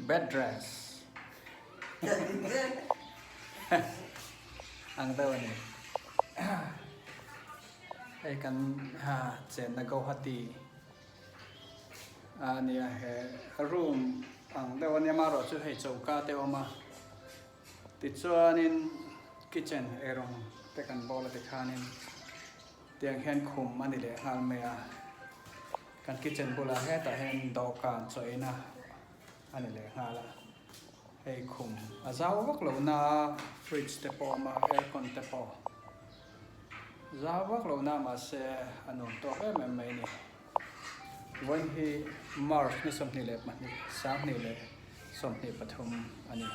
Bed rest ang deuh a ni. Hei kan chenna Guwahati a nia he room ang deuh a nia amaherawh chu hei choka te a awm a tichuanin kitchen eirawng te kan bawl a tikhanin tiang hian khum a ni leh nghal mai a. Kan kitchen bulah hetah hian dawhkan chaw eina a ni leh nghal a, hei khum a zau vak lo na a fridge te pawh a awm a aircon te pawh zau vak lo na mahse a nuam tawk em em mai a ni. Vawiin hi March ni 22, 2023 a ni.